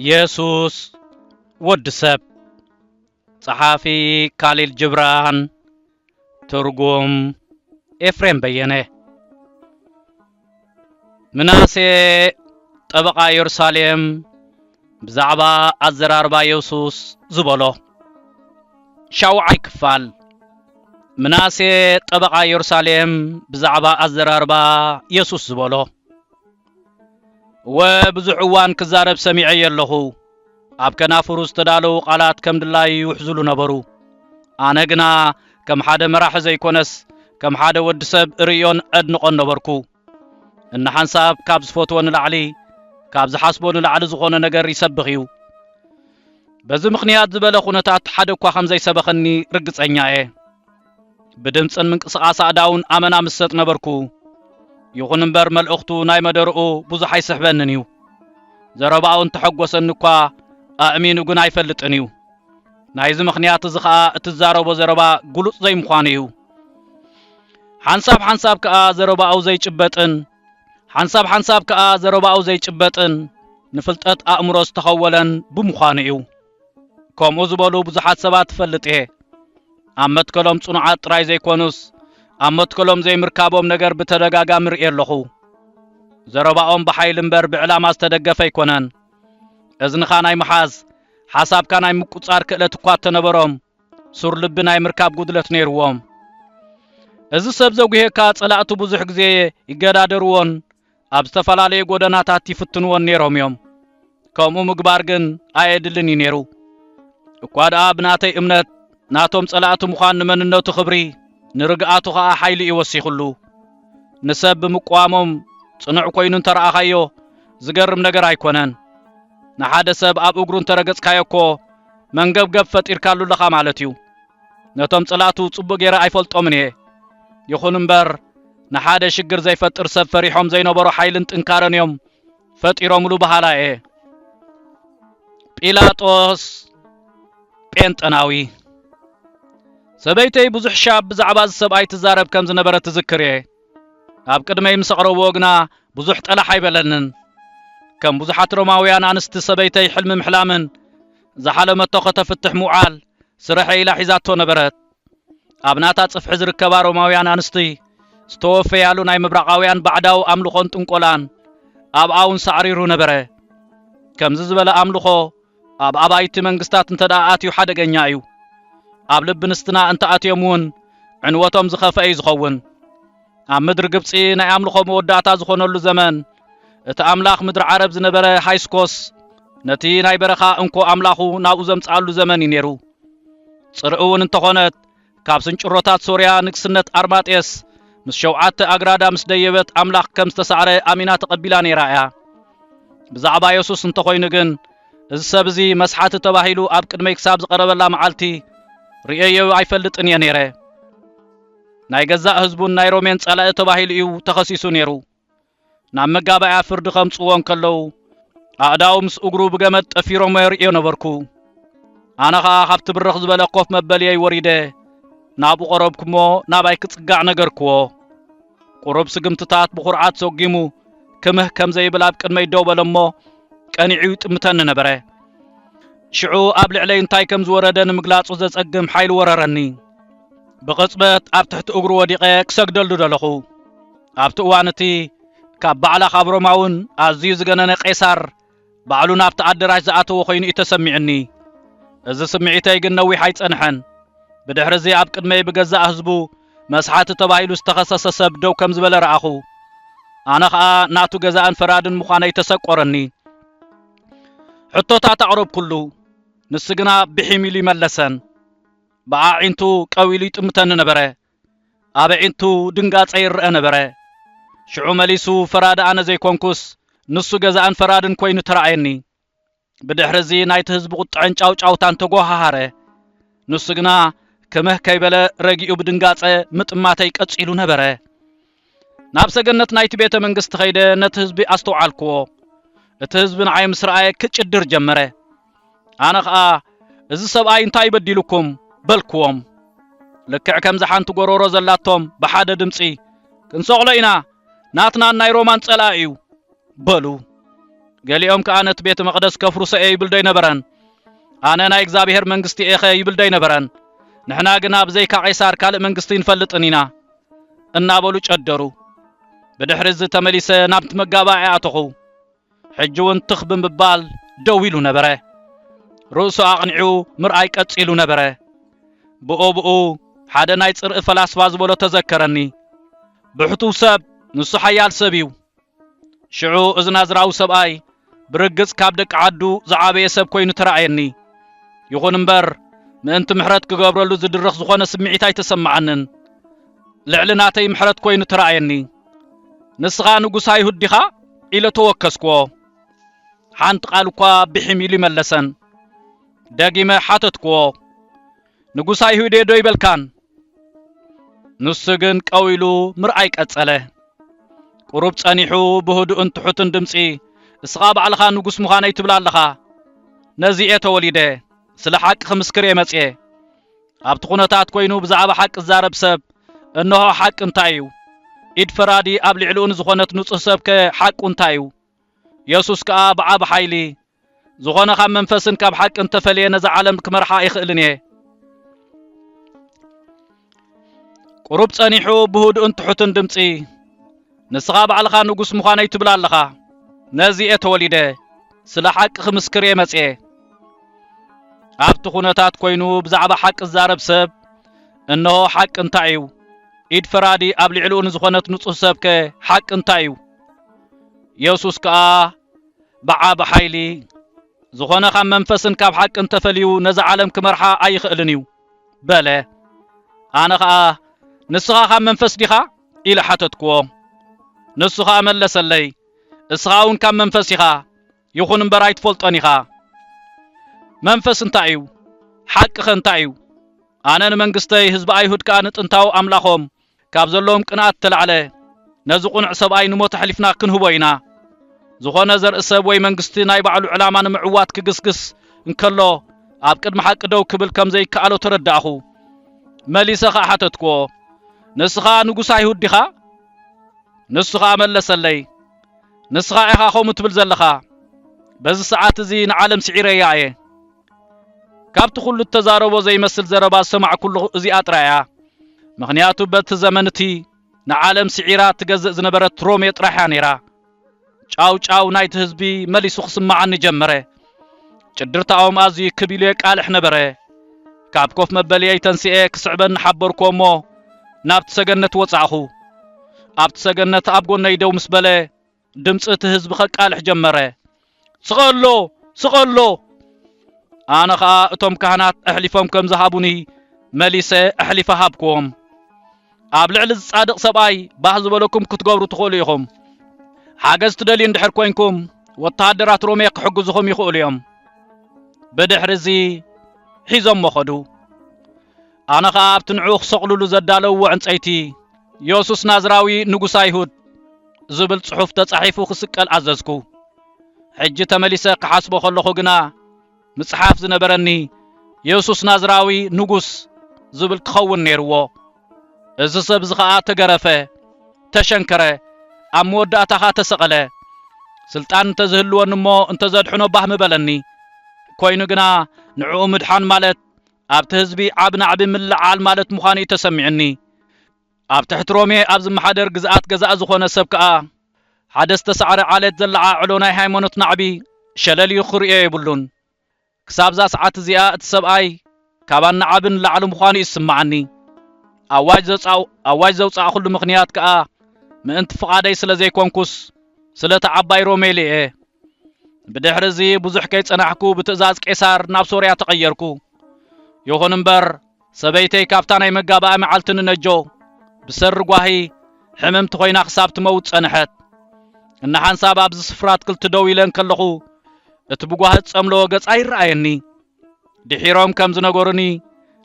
የሱስ ወዲ ሰብ። ጸሓፊ ካሊል ጅብራን። ትርጉም ኤፍሬም በየነ። ምናሴ ጠበቓ የሩሳሌም ብዛዕባ ኣዘራርባ የሱስ ዝበሎ። ሻውዓይ ክፋል። ምናሴ ጠበቓ የሩሳሌም ብዛዕባ ኣዘራርባ የሱስ ዝበሎ። እወ፣ ብዙሕ እዋን ክዛረብ ሰሚዐዮ ኣለኹ። ኣብ ከናፍሩ ዝተዳለዉ ቃላት ከም ድላዩ ይውሕዙሉ ነበሩ። ኣነ ግና ከም ሓደ መራሒ ዘይኮነስ፣ ከም ሓደ ወዲ ሰብ እርእዮን ኣድንቖን ነበርኩ። እንሓንሳብ ካብ ዝፈትዎ ንላዕሊ፣ ካብ ዝሓስቦ ንላዕሊ ዝኾነ ነገር ይሰብኽ እዩ። በዚ ምኽንያት ዝበለ ኩነታት ሓደ እኳ ከም ዘይሰበኸኒ ርግጸኛ እየ። ብድምጽን ምንቅስቓስ ኣእዳውን ኣመና ምሰጥ ነበርኩ። ይኹን እምበር፣ መልእኽቱ ናይ መደርኡ ብዙሕ ኣይስሕበንን እዩ። ዘረባኡ እንተሐጎሰኒ እኳ፣ ኣእሚኑ ግን ኣይፈልጥን እዩ። ናይዚ ምኽንያት እዚ ኸኣ፣ እትዛረቦ ዘረባ ግሉጽ ዘይምዃኑ እዩ። ሓንሳብ ሓንሳብ ከኣ ዘረባኡ ዘይጭበጥን፣ ሓንሳብ ሓንሳብ ከኣ ዘረባኡ ዘይጭበጥን፣ ንፍልጠት ኣእምሮ ዝተኸወለን ብምዃኑ እዩ። ከምኡ ዝበሉ ብዙሓት ሰባት እፈልጥ እየ። ኣብ መትከሎም ጽኑዓት ጥራይ ዘይኮኑስ፣ ኣብ መትከሎም ዘይምርካቦም ነገር ብተደጋጋሚ ርእየ ኣለኹ። ዘረባኦም ብሓይሊ እምበር ብዕላማ ዝተደገፈ ኣይኮነን። እዝንኻ ናይ ምሓዝ፣ ሓሳብካ ናይ ምቁጻር ክእለት እኳ እተነበሮም፣ ሱር ልቢ ናይ ምርካብ ጉድለት ነይርዎም። እዚ ሰብ ዘጉሄካ ጸላእቱ ብዙሕ ግዜ ይገዳደርዎን ኣብ ዝተፈላለየ ጎደናታት ይፍትንዎን ነይሮም እዮም። ከምኡ ምግባር ግን ኣየድልን እዩ ነይሩ። እኳ ደኣ ብናተይ እምነት ናቶም ጸላእቲ ምዃን ንመንነቱ ክብሪ፣ ንርግኣቱ ኸኣ ሓይሊ እዩ ወሲኹሉ። ንሰብ ብምቅዋሞም ጽኑዕ ኮይኑ እንተ ረኣኻዮ ዝገርም ነገር ኣይኮነን። ንሓደ ሰብ ኣብ እግሩ እንተ ረገጽካዮ እኮ መንገብገብ ፈጢርካሉ ኣለኻ ማለት እዩ። ነቶም ጸላእቱ ጽቡቕ ገይረ ኣይፈልጦምን እየ። ይኹን እምበር፣ ንሓደ ሽግር ዘይፈጥር ሰብ ፈሪሖም ዘይነበሩ ሓይልን ጥንካረን እዮም ፈጢሮምሉ በሃላይ እየ። ጲላጦስ ጴንጠናዊ። ሰበይተይ ብዙሕ ሻብ ብዛዕባ እዚ ሰብኣይ ትዛረብ ከም ዝነበረ ትዝክር እየ። ኣብ ቅድመይ ምስ ኣቕረብዎ ግና ብዙሕ ጠላሕ ኣይበለንን። ከም ብዙሓት ሮማውያን ኣንስቲ ሰበይተይ ሕልሚ ምሕላምን ዝሓለመቶ ከተፍትሕ ምውዓል ስርሐ ኢላ ሒዛቶ ነበረት። ኣብ ናታ ጽፍሒ ዝርከባ ሮማውያን ኣንስቲ ዝተወፈያሉ ናይ ምብራቓውያን ባዕዳዊ ኣምልኾን ጥንቆላን ኣብኣ እውን ሳዕሪሩ ነበረ። ከምዚ ዝበለ ኣምልኾ ኣብ ኣባይቲ መንግስታት እንተ ደኣ ኣትዩ ሓደገኛ እዩ። ኣብ ልቢ ንስትና እንተ ኣትዮም እውን ዕንወቶም ዝኸፍአ እዩ ዝኸውን። ኣብ ምድሪ ግብጺ ናይ ኣምልኾ መወዳእታ ዝኾነሉ ዘመን፣ እቲ ኣምላኽ ምድሪ ዓረብ ዝነበረ ሃይስኮስ ነቲ ናይ በረኻ እንኮ ኣምላኹ ናብኡ ዘምጽኣሉ ዘመን እዩ ነይሩ። ጽርእ እውን እንተኾነት፣ ካብ ስንጭሮታት ሶርያ ንግስነት ኣርማጤስ ምስ ሸውዓተ ኣግራዳ ምስ ደየበት ኣምላኽ ከም ዝተሳዕረ ኣሚና ተቐቢላ ነይራ እያ። ብዛዕባ የሱስ እንተኾይኑ ግን፣ እዚ ሰብ እዚ መስሓቲ ተባሂሉ ኣብ ቅድመይ ክሳብ ዝቐረበላ መዓልቲ ርእየዮ ኣይፈልጥን እየ ነይረ። ናይ ገዛእ ህዝቡን ናይ ሮሜን ጸላኢ ተባሂሉ እዩ ተኸሲሱ ነይሩ። ናብ መጋባእያ ፍርዲ ከምጽዎ እንከለዉ፣ ኣእዳዉ ምስ እግሩ ብገመድ ጠፊሮሞ የርእዮ ነበርኩ። ኣነ ኸኣ ካብቲ ብርኽ ዝበለ ኮፍ መበልየይ ወሪደ፣ ናብኡ ቀረብኩሞ ናባይ ክጽጋዕ ነገርክዎ። ቁሩብ ስግምትታት ብኹርዓት ሰጒሙ፣ ክምህ ከም ዘይብል ኣብ ቅድመይ ደው በለ እሞ፣ ቀኒዑ ይጥምተኒ ነበረ። ሽዑ ኣብ ልዕለይ እንታይ ከም ዝወረደ ንምግላጹ ዘጸግም ሓይሊ ወረረኒ። ብቕጽበት ኣብ ትሕቲ እግሩ ወዲቐ ክሰግደሉ ደለኹ። ኣብቲ እዋን እቲ ካብ ባዕላ ካብ ሮማውን ኣዝዩ ዝገነነ ቄሳር ባዕሉ ናብቲ ኣደራሽ ዝኣተወ ኮይኑ እዩ ተሰሚዑኒ። እዚ ስምዒተይ ግን ነዊሕ ኣይጸንሐን። ብድሕሪ እዚ ኣብ ቅድመይ ብገዛእ ህዝቡ መስሓቲ ተባሂሉ ዝተኸሰሰ ሰብ ደው ከም ዝበለ ረኣኹ። ኣነ ኸኣ ናቱ ገዛእን ፈራድን ምዃነይ ተሰቆረኒ። ሕቶታት ኣቕረብኩሉ። ንሱ ግና ብሒም ኢሉ ይመለሰን። ብኣዒንቱ ቀው ኢሉ ይጥምተኒ ነበረ። ኣብ ኣዒንቱ ድንጋጸ ይረአ ነበረ። ሽዑ መሊሱ፣ ፈራዲ ኣነ ዘይኮንኩስ፣ ንሱ ገዛእን ፈራድን ኮይኑ ተራእየኒ። ብድሕሪ እዚ ናይቲ ህዝቢ ቁጥዐን ጫውጫውታን ተጎሃሃረ። ንሱ ግና ክምህ ከይበለ ረጊኡ ብድንጋጸ ምጥማተይ ቀጺሉ ነበረ። ናብ ሰገነት ናይቲ ቤተ መንግስቲ ኸይደ ነቲ ህዝቢ ኣስተውዓልክዎ። እቲ ህዝቢ ንዓይ ምስ ረኣየ ክጭድር ጀመረ። ኣነ ኸኣ፣ "እዚ ሰብኣይ እንታይ በዲሉኩም?" በልክዎም። ልክዕ ከምዚ ሓንቲ ጎሮሮ ዘላቶም ብሓደ ድምጺ፣ "ክንሰቕሎ ኢና፣ ናትናን ናይ ሮማን ጸላኢ እዩ" በሉ። ገሊኦም ከኣ፣ "ነቲ ቤተ መቕደስ ከፍርሶ እየ" ይብል ዶ ኣይነበረን? "ኣነ ናይ እግዚኣብሔር መንግስቲ እየ" ኸ ይብል ዶ ኣይነበረን? "ንሕና ግና ብዘይካ ቄሳር ካልእ መንግስቲ ኣይንፈልጥን ኢና" እናበሉ ጨደሩ። ብድሕሪ እዚ ተመሊሰ ናብቲ መጋባእያ ኣተኹ። ሕጂ እውን ትኽ ብምባል ደው ኢሉ ነበረ። ርእሱ ኣቕኒዑ ምርኣይ ቀጺሉ ነበረ። ብኡ ብኡ ሓደ ናይ ጽርኢ ፈላስፋ ዝበሎ ተዘከረኒ። "ብሕቱው ሰብ፣ ንሱ ሓያል ሰብ እዩ። ሽዑ እዚ ናዝራዊ ሰብኣይ ብርግጽ ካብ ደቂ ዓዱ ዝዓበየ ሰብ ኮይኑ ተራእየኒ። ይኹን እምበር፣ ምእንቲ ምሕረት ክገብረሉ ዝድርኽ ዝኾነ ስምዒት ኣይተሰማዓንን። ልዕሊ ናተይ ምሕረት ኮይኑ ተራእየኒ። 'ንስኻ ንጉስ ኣይሁድ ዲኻ?' ኢለ ተወከስክዎ። ሓንቲ ቃል እኳ ብሒም ኢሉ ይመለሰን። ደጊመ ሓተትክዎ፣ "ንጉስ ኣይሁድ እየ ዶ ይበልካን?" ንሱ ግን ቀው ኢሉ ምርኣይ ቀጸለ። ቁሩብ ጸኒሑ ብህዱእን ትሑትን ድምጺ፣ "እስኻ ባዕልኻ ንጉስ ምዃነይ ትብል ኣለኻ። ነዚ እየ ተወሊደ፣ ስለ ሓቂ ክምስክር እየ መጽየ። ኣብቲ ኩነታት ኮይኑ ብዛዕባ ሓቂ ዝዛረብ ሰብ፣ እንሆ ሓቂ እንታይ እዩ? ኢድ ፈራዲ ኣብ ልዕሊኡ ንዝኾነት ንጹህ ሰብከ ሓቁ እንታይ እዩ?" የሱስ ከኣ ብዓቢ ሓይሊ፣ "ዝኾነ ካብ መንፈስን ካብ ሓቂ እንተፈልየ ነዛ ዓለም ክመርሓ ኣይኽእልን እየ።" ቁሩብ ጸኒሑ ብህዱእን ትሑትን ድምጺ፣ "ንስኻ ባዕልኻ ንጉስ ምዃነይ ትብል ኣለኻ። ነዚ እየ ተወሊደ፣ ስለ ሓቂ ክምስክር እየ መጽየ።" ኣብቲ ኩነታት ኮይኑ ብዛዕባ ሓቂ ዝዛረብ ሰብ፣ እንሆ ሓቂ እንታይ እዩ? ኢድ ፈራዲ ኣብ ልዕሊኡ ንዝኾነት ንጹህ ሰብከ ሓቂ እንታይ እዩ? የሱስ ከኣ ብዓቢ ሓይሊ፣ "ዝኾነ ካብ መንፈስን ካብ ሓቅን ተፈልዩ ነዛ ዓለም ክመርሓ ኣይኽእልን እዩ" በለ። ኣነ ኸኣ፣ "ንስኻ ካብ መንፈስ ዲኻ?" ኢለ ሓተትክዎ። ንሱ ኸኣ መለሰለይ፣ "እስኻ እውን ካብ መንፈስ ኢኻ፣ ይኹን እምበር ኣይትፈልጦን ኢኻ። መንፈስ እንታይ እዩ? ሓቂ ኸ እንታይ እዩ? ኣነ ንመንግስተይ፣ ህዝቢ ኣይሁድ ከኣ ንጥንታዊ ኣምላኾም፣ ካብ ዘለዎም ቅንኣት እተላዕለ፣ ነዚ ቕኑዕ ሰብኣይ ንሞት ኣሕሊፍና ክንህቦ ኢና። ዝኾነ ዘርኢ ሰብ ወይ መንግስቲ ናይ ባዕሉ ዕላማ ንምዕዋት ክግስግስ እንከሎ፣ ኣብ ቅድሚ ሓቂ ደው ክብል ከም ዘይከኣሎ ተረዳእኹ። መሊሰ ኸኣ ሓተትክዎ፣ 'ንስኻ ንጉስ ኣይሁድ ዲኻ?' ንሱ ኸኣ መለሰለይ፣ 'ንስኻ ኢኻ ከምኡ ትብል ዘለኻ። በዚ ሰዓት እዚ ንዓለም ስዒረያ እየ። ካብቲ ኹሉ እተዛረቦ ዘይመስል ዘረባ ዝሰማዕኩሉ እዚኣ ጥራይ እያ። ምኽንያቱ በቲ ዘመን እቲ ንዓለም ስዒራ ትገዝእ ዝነበረት ሮሜ ጥራሕ እያ ነይራ። ጫው ጫው ናይቲ ህዝቢ መሊሱ ክስምዓኒ ጀመረ። ጭድርታኦም ኣዝዩ ክብ ኢሉ የቃልሕ ነበረ። ካብ ኮፍ መበልየይ ተንሲኤ ክስዕበኒ ሓበርኩዎ እሞ ናብቲ ሰገነት ወጻእኹ። ኣብቲ ሰገነት ኣብ ጎነይ ደው ምስ በለ ድምጺ እቲ ህዝቢ ከቃልሕ ጀመረ። 'ስቐሎ! ስቐሎ!' ኣነ ኸኣ እቶም ካህናት ኣሕሊፎም ከም ዝሃቡኒ መሊሰ ኣሕሊፈ ሃብክዎም። ኣብ ልዕሊ እዚ ጻድቕ ሰብኣይ ባህ ዝበለኩም ክትገብሩ ትኽእሉ ኢኹም። ሓገዝ ትደልዩ እንድሕር ኮይንኩም፣ ወተሃደራት ሮሜ ክሕግዙኹም ይኽእሉ እዮም። ብድሕሪ እዚ ሒዞሞ ኸዱ። ኣነ ኸኣ ኣብቲ ንዕኡ ክሰቕሉሉ ዘዳለውዎ ዕንጸይቲ፣ 'የሱስ ናዝራዊ ንጉስ ኣይሁድ' ዝብል ጽሑፍ ተጻሒፉ ክስቀል ኣዘዝኩ። ሕጂ ተመሊሰ ክሓስቦ ከለኹ ግና፣ ምጽሓፍ ዝነበረኒ፣ 'የሱስ ናዝራዊ ንጉስ' ዝብል ክኸውን ነይርዎ። እዚ ሰብ እዚ ኸኣ ተገረፈ፣ ተሸንከረ፣ ኣብ መወዳእታ ኸኣ ተሰቐለ። ስልጣን እንተ ዝህልወኒ እሞ እንተ ዘድሕኖ ባህ ምበለኒ። ኮይኑ ግና ንዕኡ ምድሓን ማለት ኣብቲ ህዝቢ ዓቢ ናዕቢ ምልዓል ማለት ምዃኑ እዩ ተሰሚዑኒ። ኣብ ትሕቲ ሮሜ ኣብ ዝመሓደር ግዝኣት ገዛኢ ዝኾነ ሰብ ከኣ ሓደ ዝተሳዕረ ዓሌት ዘለዓዕሎ ናይ ሃይማኖት ናዕቢ ሸለል ኢሉ ክርእዮ የብሉን። ክሳብዛ ሰዓት እዚኣ እቲ ሰብኣይ ካብ ኣናዓብን ላዕሊ ምዃኑ እዩ ዝስምዓኒ። ኣዋጅ ዘውጻእ-፣ ኣዋጅ ዘውጻእኹሉ ምኽንያት ከኣ ምእንቲ ፍቓደይ ስለ ዘይኮንኩስ፣ ስለቲ ዓባይ ሮሜ ኢለ እየ። ብድሕሪ እዚ ብዙሕ ከይጸናሕኩ ብትእዛዝ ቄሳር ናብ ሶርያ ተቐየርኩ። ይኹን እምበር፣ ሰበይተይ ካብታ ናይ መጋባእያ መዓልቲ ንነጆ ብሰሪ ጓሂ ሕምምቲ ኮይና ክሳብ ትመውት ጸንሐት። እንሓንሳብ ኣብዚ ስፍራ ኣትክልቲ ደው ኢለ እንከለኹ፣ እቲ ብጓሂ ዝጸምለወ ገጻ ይረኣየኒ። ድሒሮም ከም ዝነገሩኒ፣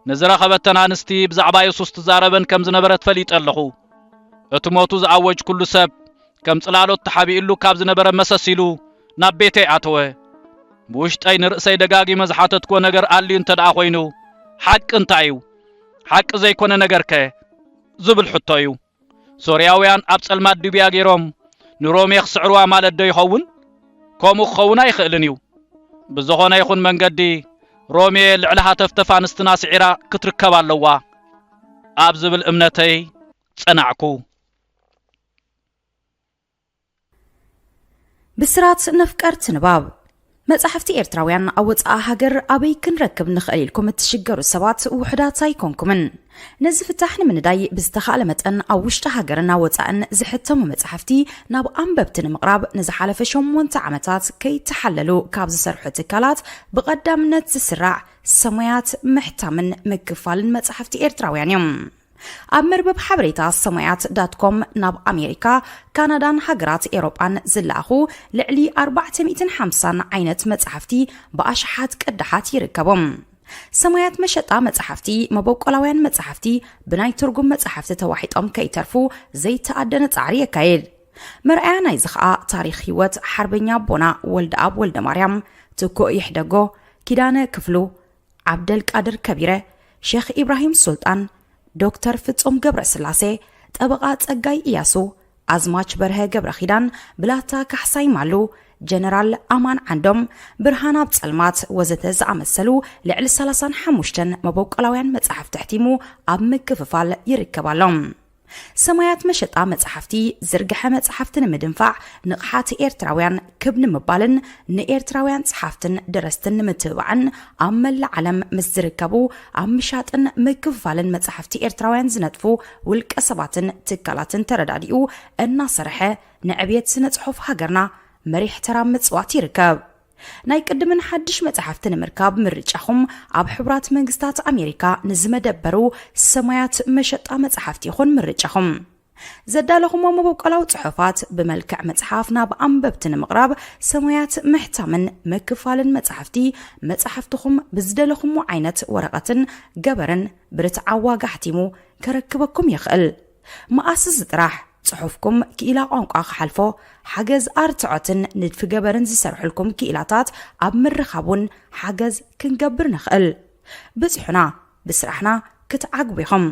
ንዝረኸበተን ኣንስቲ ብዛዕባ የሱስ ትዛረበን ከም ዝነበረት ፈሊጠ ኣለኹ። እቲ ሞቱ ዝኣወጅኩሉ ሰብ ከም ጽላሎት ተሓቢእሉ ካብ ዝነበረ መሰስ ኢሉ ናብ ቤተይ ኣተወ። ብውሽጠይ ንርእሰይ ደጋጊመ ዝሓተትኩዎ ነገር ኣልዩ እንተ ደኣ ኮይኑ፣ ሓቂ እንታይ እዩ? ሓቂ ዘይኮነ ነገርከ? ዝብል ሕቶ እዩ። ሶርያውያን ኣብ ጸልማት ድብያ ገይሮም ንሮሜ ክስዕርዋ ማለት ዶ ይኸውን? ከምኡ ክኸውን ኣይኽእልን እዩ። ብዝኾነ ይኹን መንገዲ፣ ሮሜ ልዕሊ ሃተፍተፍ ኣንስትና ስዒራ ክትርከብ ኣለዋ ኣብ ዝብል እምነተይ ጸናዕኩ። ብስራት ነፍቀርቲ ንባብ። መጻሕፍቲ ኤርትራውያን ኣብ ወጻኢ ሃገር ኣበይ ክንረክብ ንኽእል ኢልኩም እትሽገሩ ሰባት ውሑዳት ኣይኮንኩምን። ነዚ ፍታሕ ንምንዳይ ብዝተኻእለ መጠን ኣብ ውሽጢ ሃገርን ኣብ ወጻእን ዝሕተሙ መጻሕፍቲ ናብ ኣንበብቲ ንምቕራብ ንዝሓለፈ ሸሞንተ ዓመታት ከይተሓለሉ ካብ ዝሰርሑ ትካላት ብቐዳምነት ዝስራዕ ሰማያት ምሕታምን ምክፋልን መጻሕፍቲ ኤርትራውያን እዮም። ኣብ መርበብ ሓበሬታ ሰማያት ዳት ኮም ናብ ኣሜሪካ፣ ካናዳን ሃገራት ኤውሮጳን ዝለኣኹ ልዕሊ ኣርባዕተ ሚእትን ሓምሳን ዓይነት መጻሕፍቲ ብኣሽሓት ቅዳሓት ይርከቦም። ሰማያት መሸጣ መጻሕፍቲ፣ መበቆላውያን መጻሕፍቲ ብናይ ትርጉም መጻሕፍቲ ተዋሒጦም ከይተርፉ ዘይተኣደነ ጻዕሪ የካይድ። መርኣያ ናይዚ ኸኣ ታሪኽ ህይወት ሓርበኛ ኣቦና ወልደኣብ ወልደማርያም፣ ትኩእ ይሕደጎ፣ ኪዳነ ክፍሉ፣ ዓብደልቃድር ከቢረ፣ ሼኽ ኢብራሂም ሱልጣን፣ ዶክተር ፍጹም ገብረስላሴ፣ ጠበቓ ጸጋይ ኢያሱ፣ ኣዝማች በርሀ ገብረኺዳን፣ ብላታ ካሕሳይ ማሉ፣ ጀነራል ኣማን ዓንዶም፣ ብርሃን ኣብ ጸልማት ወዘተ ዝኣመሰሉ ልዕሊ ሰላሳን ሓሙሽተን መበቆላውያን መጻሕፍቲ ኣሕቲሙ ኣብ ምክፍፋል ይርከብ ኣሎ። ሰማያት መሸጣ መጻሕፍቲ ዝርግሐ መጻሕፍቲ ንምድንፋዕ፣ ንቕሓት ኤርትራውያን ክብ ንምባልን ንኤርትራውያን ጸሓፍትን ደረስትን ንምትብባዕን ኣብ መላእ ዓለም ምስ ዝርከቡ ኣብ ምሻጥን ምክፍፋልን መጻሕፍቲ ኤርትራውያን ዝነጥፉ ውልቀ ሰባትን ትካላትን ተረዳዲኡ እናሰርሐ ንዕብየት ስነ ጽሑፍ ሃገርና መሪሕ ተራ ኣብ ምጽዋት ይርከብ። ናይ ቅድምን ሓድሽ መጻሕፍቲ ንምርካብ ምርጫኹም ኣብ ሕቡራት መንግስታት ኣሜሪካ ንዝመደበሩ ሰማያት መሸጣ መጻሕፍቲ ይኹን ምርጫኹም። ዘዳለኹሞ መበቆላዊ ጽሑፋት ብመልክዕ መጽሓፍ ናብ ኣንበብቲ ንምቕራብ ሰማያት ምሕታምን ምክፋልን መጻሕፍቲ፣ መጻሕፍትኹም ብዝደለኹሞ ዓይነት ወረቐትን ገበርን ብርትዓዊ ዋጋ ኣሕቲሙ ከረክበኩም ይኽእል። መኣስ እዚ ጥራሕ ጽሑፍኩም ክኢላ ቋንቋ ክሓልፎ፣ ሓገዝ ኣርትዖትን ንድፊ ገበርን ዝሰርሑልኩም ክኢላታት ኣብ ምርኻብ እውን ሓገዝ ክንገብር ንኽእል። ብጽሑና፣ ብስራሕና ክትዓግቡ ኢኹም።